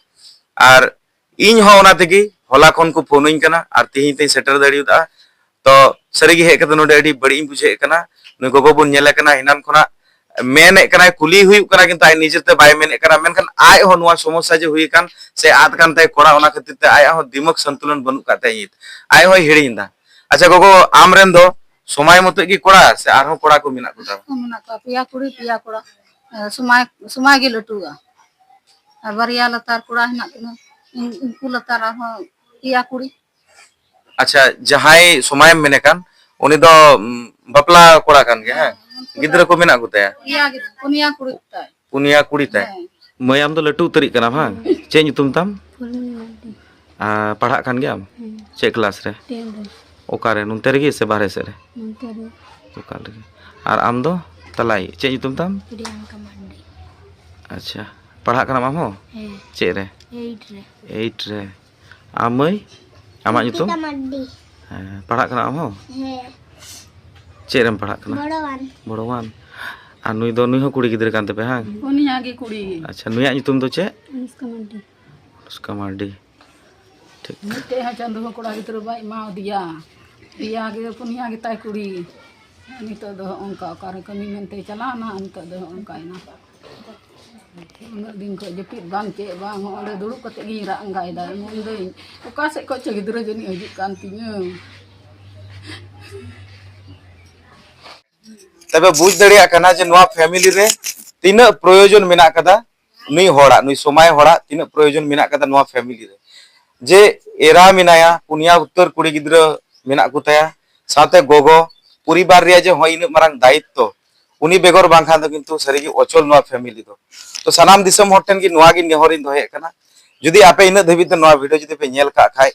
ᱟᱨ ᱤᱧ ᱦᱚᱸ ᱚᱱᱟ ᱛᱮᱜᱮ ᱦᱚᱞᱟ ᱠᱷᱚᱱ ᱠᱚ ᱯᱷᱳᱱᱟᱹᱧ ᱠᱟᱱᱟ ᱟᱨ ᱛᱮᱦᱮᱧ ᱛᱮᱧ ᱥᱮᱴᱮᱨ ᱫᱟᱲᱮᱭᱟᱫᱟ᱾ ᱛᱚ ᱥᱟᱹᱨᱤᱜᱮ ᱦᱮᱡ ᱠᱟᱛᱮ ᱱᱚᱰᱮ ᱟᱹᱰᱤ ᱵᱟᱹᱲᱤᱡ ᱤᱧ ᱵᱩᱡᱷᱟᱹᱣᱮᱫ ᱠᱟᱱᱟ᱾ ᱱᱩᱭ ᱜᱚᱜᱚ ᱵᱚᱱ ᱧᱮᱞᱮ ᱠᱟᱱᱟ, ᱮᱱᱟᱱ ᱠᱷᱚᱱᱟᱜ ᱢᱮᱱᱮᱫ ᱠᱟᱱᱟᱭ, ᱠᱩᱞᱤ ᱦᱩᱭᱩᱜ ᱠᱟᱱᱟ, ᱠᱤᱱᱛᱩ ᱟᱡ ᱱᱤᱡᱮᱛᱮ ᱵᱟᱭ ᱢᱮᱱᱮᱫ ᱠᱟᱱᱟ᱾ ᱢᱮᱱᱠᱷᱟᱱ ᱟᱡ ᱦᱚᱸ ᱱᱚᱣᱟ ᱥᱚᱢᱚᱥᱥᱟ ᱡᱮ ᱦᱩᱭ ᱟᱠᱟᱱ ᱥᱮ ᱟᱫ ᱠᱟᱱ ᱛᱟᱭ ᱠᱚᱲᱟ, ᱚᱱᱟ ᱠᱷᱟᱹᱛᱤᱨ ᱛᱮ ᱟᱭᱟᱜ ᱦᱚᱸ ᱫᱤᱢᱟᱜᱽ ᱥᱚᱱᱛᱩᱞᱚᱱ ᱵᱟᱹᱱᱩᱜ ᱟᱠᱟᱫ ᱛᱟᱭᱟ, ᱱᱤᱛ ᱟᱡ ᱦᱚᱸᱭ ᱦᱤᱲᱤᱧ ᱮᱫᱟ᱾ ᱟᱪᱪᱷᱟ ᱜᱚᱜᱚ, ᱟᱢ ᱨᱮᱱ ᱫᱚ ᱥᱚᱢᱟᱭ ᱢᱚᱛᱚᱡ ᱜᱮ ᱠᱚᱲᱟ ᱥᱮ ᱟᱨᱦᱚᱸ ᱠᱚᱲᱟ ᱠᱚ ᱢᱮᱱᱟᱜ ᱠᱚ ᱛᱟᱢᱟ? ᱢᱮᱱᱟᱜ ᱠᱚᱣᱟ, ᱯᱮᱭᱟ ᱠᱩᱲᱤ, ᱯᱮᱭᱟ ᱠᱚᱲᱟ᱾ ᱮ, ᱥᱚᱢᱟᱭ, ᱥᱚᱢᱟᱭ ᱜᱮ ᱞᱟᱹᱴᱩᱣᱟ᱾ ᱟᱨ ᱵᱟᱨᱭᱟ ᱞᱟᱛᱟᱨ ᱠᱚᱲᱟ ᱦᱮᱱᱟᱜ ᱠᱤᱱᱟ᱾ ᱩᱱ-, ᱩᱱᱠᱩ ᱞᱟᱛᱟᱨ ᱟᱨᱦᱚᱸ ᱯᱮᱭᱟ ᱠᱩᱲᱤ᱾ ᱟᱪᱪᱷᱟ, ᱡᱟᱦᱟᱸᱭ ᱥᱚᱢᱟᱭᱮᱢ ᱢᱮᱱᱮ ᱠᱟᱱ, ᱩᱱᱤ ᱫᱚ, ᱩᱢ, ᱵᱟᱯᱞᱟ ᱠᱚᱲᱟ ᱠᱟᱱ ᱜᱮᱭᱟ, ᱦᱮᱸ? ᱦᱮᱸ, ᱩᱱᱠᱩ ᱫᱚ ᱜᱤᱫᱽᱨᱟᱹ ᱠᱚ ᱢᱮᱱᱟᱜ ᱠᱚ ᱛᱟᱭᱟ? ᱯᱮᱭᱟ ᱜᱤᱫᱽᱨᱟᱹ, ᱯᱩᱱᱭᱟ ᱠᱩᱲᱤ ᱛᱟᱭ᱾ ᱯᱩᱱᱭᱟ ᱠᱩᱲᱤ ᱛᱟᱭ? ᱦᱮᱸ᱾ ᱢᱟᱹᱭ, ᱟᱢ ᱫᱚ ᱞᱟᱹᱴᱩ ᱩᱛᱟᱹᱨᱤᱡ ᱠᱟᱱᱟᱢ, ᱵᱟᱝ? ᱦᱮᱸ᱾ ᱪᱮᱫ ᱧᱩᱛᱩᱢ ᱛᱟᱢ? ᱯᱷᱩᱞᱢᱚᱱᱤ ᱢᱟᱨᱰᱤ᱾ ᱟᱨ ᱯᱟᱲᱦᱟᱜ ᱠᱟᱱ ᱜᱮᱭᱟᱢ? ᱦᱮᱸ᱾ ᱪᱮᱫ ᱠᱞᱟᱥ ᱨᱮ? ᱴᱮᱱ ᱨᱮ᱾ ᱚᱠᱟᱨᱮ, ᱱᱚᱱᱛᱮ ᱨᱮᱜᱮ ᱥᱮ ᱵᱟᱦᱨᱮ ᱥᱮᱫ ᱨᱮ? ᱱᱚᱱᱛᱮ ᱨᱮ᱾ ᱚᱠᱟ ᱨᱮᱜᱮ᱾ ᱟᱨ ᱟᱢ ᱫᱚ ᱛᱟᱞᱟᱭᱤᱡ, ᱪᱮᱫ ᱧᱩᱛᱩᱢ ᱛᱟᱢ? ᱯᱨᱤᱭᱟᱝᱠᱟ ᱢᱟᱨᱰᱤ᱾ ᱟᱪᱪᱷᱟ, ᱯᱟᱲᱦᱟᱜ ᱠᱟᱱᱟᱢ ᱟᱢ ᱦᱚᱸ? ᱦᱮᱸ᱾ ᱪᱮᱫ ᱨᱮ? ᱮᱭᱤᱴ ᱨᱮ᱾ ᱮᱭᱤᱴ ᱨᱮ᱾ ᱟᱢ ᱢᱟᱹᱭ, ᱟᱢᱟᱜ ᱧᱩᱛᱩᱢ? ᱚᱨᱯᱤᱛᱟ ᱢᱟᱨᱰᱤ᱾ ᱦᱮᱸ, ᱯᱟᱲᱦᱟᱜ ᱠᱟᱱᱟᱢ ᱟᱢ ᱦᱚᱸ? ᱦᱮᱸ᱾ ᱪᱮᱫ ᱨᱮᱢ ᱯᱟᱲᱦᱟᱜ ᱠᱟᱱᱟ? ᱵᱚᱲᱚᱣᱟᱱ᱾ ᱵᱚᱲᱚᱣᱟᱱ᱾ ᱟᱨ ᱱᱩᱭ ᱫᱚ, ᱱᱩᱭ ᱦᱚᱸ ᱠᱩᱲᱤ ᱜᱤᱫᱽᱨᱟᱹ ᱠᱟᱱ ᱛᱟᱯᱮᱭᱟ, ᱦᱟᱝ? ᱯᱩᱱᱭᱟ ᱜᱮ ᱠᱩᱲᱤ᱾ ᱟᱪᱪᱷᱟ, ᱱᱩᱭᱟᱜ ᱧᱩᱛᱩᱢ ᱫᱚ ᱪᱮᱫ? ᱚᱱᱩᱥᱠᱟ ᱢᱟᱨᱰᱤ᱾ ᱚᱱᱩᱥᱠᱟ ᱢᱟᱨᱰᱤ᱾ ᱴᱷᱤᱠ᱾ ᱢᱤᱫᱴᱮᱡ ᱦᱚᱸ ᱪᱟᱸᱫᱚ ᱦᱚᱸ ᱠᱚᱲᱟ ᱜᱤᱫᱽᱨᱟᱹ ᱵᱟᱭ ᱮᱢᱟᱣᱟᱫᱮᱭᱟ᱾ ᱯᱮᱭᱟ ᱜᱮ, ᱯᱩᱱᱭᱟ ᱜᱮᱛᱟᱭ ᱠᱩᱲᱤ᱾ ᱱᱤᱛᱚᱜ ᱫᱚ ᱦᱚᱸᱜᱼᱚ ᱱᱚᱝᱠᱟ, ᱚᱠᱟᱨᱮ ᱠᱟᱹᱢᱤ ᱢᱮᱱᱛᱮ ᱪᱟᱞᱟᱣᱱᱟ, ᱱᱤᱛᱚᱜ ᱫᱚ ᱦᱚᱸᱜᱼᱚ ᱱᱚᱝᱠᱟᱭᱮᱱᱟ᱾ ᱩᱱᱟᱹᱜ ᱫᱤᱱ ᱠᱷᱚᱱ ᱡᱟᱹᱯᱤᱫ ᱵᱟᱝ, ᱪᱮᱫ ᱵᱟᱝ, ᱦᱚᱸᱜᱼᱚ ᱱᱚᱰᱮ ᱫᱩᱲᱩᱵ ᱠᱟᱛᱮ ᱜᱤᱧ ᱨᱟᱜ ᱟᱸᱜᱟᱭᱮᱫᱟ᱾ ᱢᱮᱱᱫᱟᱹᱧ, ᱚᱠᱟ ᱥᱮᱫ ᱠᱷᱚᱱ ᱪᱚ ᱜᱤᱫᱽᱨᱟᱹ ᱡᱟᱹᱱᱤᱡ ᱦᱤᱡᱩᱜ ᱠᱟᱱ ᱛᱤᱧᱟᱹ᱾ ᱛᱚᱵᱮ ᱵᱩᱡᱽ ᱫᱟᱲᱮᱭᱟᱜ ᱠᱟᱱᱟ ᱡᱮ ᱱᱚᱣᱟ ᱯᱷᱮᱢᱤᱞᱤ ᱨᱮ ᱛᱤᱱᱟᱹᱜ ᱯᱨᱚᱭᱳᱡᱚᱱ ᱢᱮᱱᱟᱜ ᱠᱟᱫᱟ, ᱱᱩᱭ ᱦᱚᱲᱟᱜ, ᱱᱩᱭ ᱥᱚᱢᱟᱭ ᱦᱚᱲᱟᱜ ᱛᱤᱱᱟᱹᱜ ᱯᱨᱚᱭᱳᱡᱚᱱ ᱢᱮᱱᱟᱜ ᱠᱟᱫᱟ ᱱᱚᱣᱟ ᱯᱷᱮᱢᱤᱞᱤ ᱨᱮ᱾ ᱡᱮ ᱮᱨᱟ ᱢᱮᱱᱟᱭᱟ, ᱯᱩᱱᱭᱟ ᱩᱛᱟᱹᱨ ᱠᱩᱲᱤ ᱜᱤᱫᱽᱨᱟᱹ ᱢᱮᱱᱟᱜ ᱠᱚ ᱛᱟᱭᱟ, ᱥᱟᱶᱛᱮ ᱜᱚᱜᱚ, ᱯᱚᱨᱤᱵᱟᱨ ᱨᱮᱭᱟᱜ ᱡᱮ ᱦᱚᱸ ᱤᱱᱟᱹᱜ ᱢᱟᱨᱟᱝ ᱫᱟᱭᱤᱛᱛᱚ, ᱩᱱᱤ ᱵᱮᱜᱚᱨ ᱵᱟᱝᱠᱷᱟᱱ ᱫᱚ ᱠᱤᱱᱛᱩ ᱥᱟᱹᱨᱤᱜᱮ ᱚᱪᱚᱞ ᱱᱚᱣᱟ ᱯᱷᱮᱢᱤᱞᱤ ᱫᱚ᱾ ᱛᱚ ᱥᱟᱱᱟᱢ ᱫᱤᱥᱚᱢ ᱦᱚᱲ ᱴᱷᱮᱱ ᱜᱮ ᱱᱚᱣᱟ ᱜᱮ ᱱᱮᱦᱚᱨᱤᱧ ᱫᱚᱦᱚᱭᱮᱫ ᱠᱟᱱᱟ, ᱡᱩᱫᱤ ᱟᱯᱮ ᱤᱱᱟᱹᱜ ᱫᱷᱟᱹᱵᱤᱡ ᱛᱮ ᱱᱚᱣᱟ ᱵᱷᱤᱰᱤᱭᱳ ᱡᱩᱫᱤ ᱯᱮ ᱧᱮᱞ ᱠᱟᱜ ᱠᱷᱟᱡ,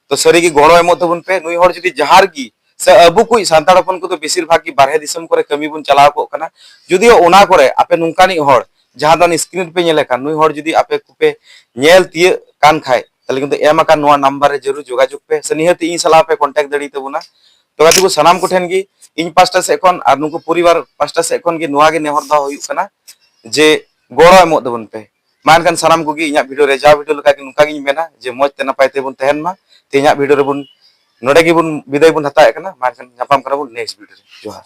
ᱛᱚ ᱥᱟᱹᱨᱤᱜᱮ ᱜᱚᱲᱚ ᱮᱢᱚᱜ ᱛᱟᱵᱚᱱ ᱯᱮ᱾ ᱱᱩᱭ ᱦᱚᱲ ᱡᱩᱫᱤ ᱡᱟᱦᱟᱸ ᱨᱮᱜᱮ, ᱥᱮ ᱟᱵᱚ ᱠᱚ ᱥᱟᱱᱛᱟᱲ ᱦᱚᱯᱚᱱ ᱠᱚᱫᱚ ᱵᱮᱥᱤᱨ ᱵᱷᱟᱜᱽ ᱜᱮ ᱵᱟᱨᱦᱮ ᱫᱤᱥᱚᱢ ᱠᱚᱨᱮ ᱠᱟᱹᱢᱤ ᱵᱚᱱ ᱪᱟᱞᱟᱣ ᱠᱚᱜ ᱠᱟᱱᱟ᱾ ᱡᱩᱫᱤᱭᱳ ᱚᱱᱟ ᱠᱚᱨᱮ ᱟᱯᱮ ᱱᱚᱝᱠᱟᱱᱤᱡ ᱦᱚᱲ, ᱡᱟᱦᱟᱸ ᱫᱚ screen ᱨᱮᱯᱮ ᱧᱮᱞᱮ ᱠᱟᱱ, ᱱᱩᱭ ᱦᱚᱲ ᱡᱩᱫᱤ ᱟᱯᱮ ᱠᱚᱯᱮ ᱧᱮᱞ ᱛᱤᱭᱟᱹᱜ ᱠᱟᱱ ᱠᱷᱟᱡ, ᱛᱟᱦᱞᱮ ᱠᱤᱱᱛᱩ ᱮᱢ ᱟᱠᱟᱱ ᱱᱚᱣᱟ ᱱᱟᱢᱵᱟᱨ ᱨᱮ ᱡᱟᱹᱨᱩᱲ ᱡᱳᱜᱟᱡᱳᱜᱽ ᱯᱮ, ᱥᱮ ᱱᱤᱦᱟᱹᱛ ᱤᱧ ᱥᱟᱞᱟᱜ ᱯᱮ contact ᱫᱟᱲᱮ ᱛᱟᱵᱚᱱᱟ᱾ ᱛᱚ ᱜᱟᱛᱮ ᱠᱚ, ᱥᱟᱱᱟᱢ ᱠᱚᱴᱷᱮᱱ ᱜᱮ ᱤᱧ ᱯᱟᱥᱴᱟ ᱥᱮᱫ ᱠᱷᱚᱱ ᱟᱨ ᱱᱩᱠᱩ ᱯᱚᱨᱤᱵᱟᱨ ᱯᱟᱥᱴᱟ ᱥᱮᱫ ᱠᱷᱚᱱ ᱜᱮ ᱱᱚᱣᱟ ᱜᱮ ᱱᱮᱦᱚᱨ ᱫᱚᱦᱚ ᱦᱩᱭᱩᱜ ᱠᱟᱱᱟ ᱡᱮ ᱜᱚᱲᱚ ᱮᱢᱚᱜ ᱛᱟᱵᱚᱱ ᱯᱮ᱾ ᱢᱟ ᱮᱱᱠᱷᱟᱱ ᱥᱟᱱᱟᱢ ᱠᱚᱜᱮ ᱤᱧᱟᱹᱜ ᱵᱷᱤᱰᱤᱭᱳ ᱨᱮ ᱡᱟ ᱵᱷᱤᱰᱤᱭᱳ ᱞᱮᱠᱟ ᱜᱮ ᱱᱚᱝᱠᱟ ᱜᱤᱧ ᱢᱮᱱᱟ ᱡᱮ ᱢᱚᱡᱽ ᱛᱮ ᱱᱟᱯᱟᱭ ᱛᱮᱵᱚᱱ ᱛᱟᱦᱮᱱ ᱢᱟ᱾ ᱛᱮᱦᱮᱧᱟᱜ ᱵᱷᱤᱰᱤᱭᱳ ᱨᱮᱵᱚᱱ ᱱᱚᱰᱮ ᱜᱮᱵᱚᱱ ᱵᱤᱫᱟᱹᱭ ᱵᱚᱱ ᱦᱟᱛᱟᱣᱮᱫ ᱠᱟᱱᱟ᱾ ᱢᱟ ᱮᱱᱠᱷᱟᱱ ᱧᱟᱯᱟᱢ ᱠᱟᱱᱟ ᱵᱚᱱ next ᱵᱷᱤᱰᱤᱭᱳ ᱨᱮ᱾ ᱡᱚᱦᱟᱨ᱾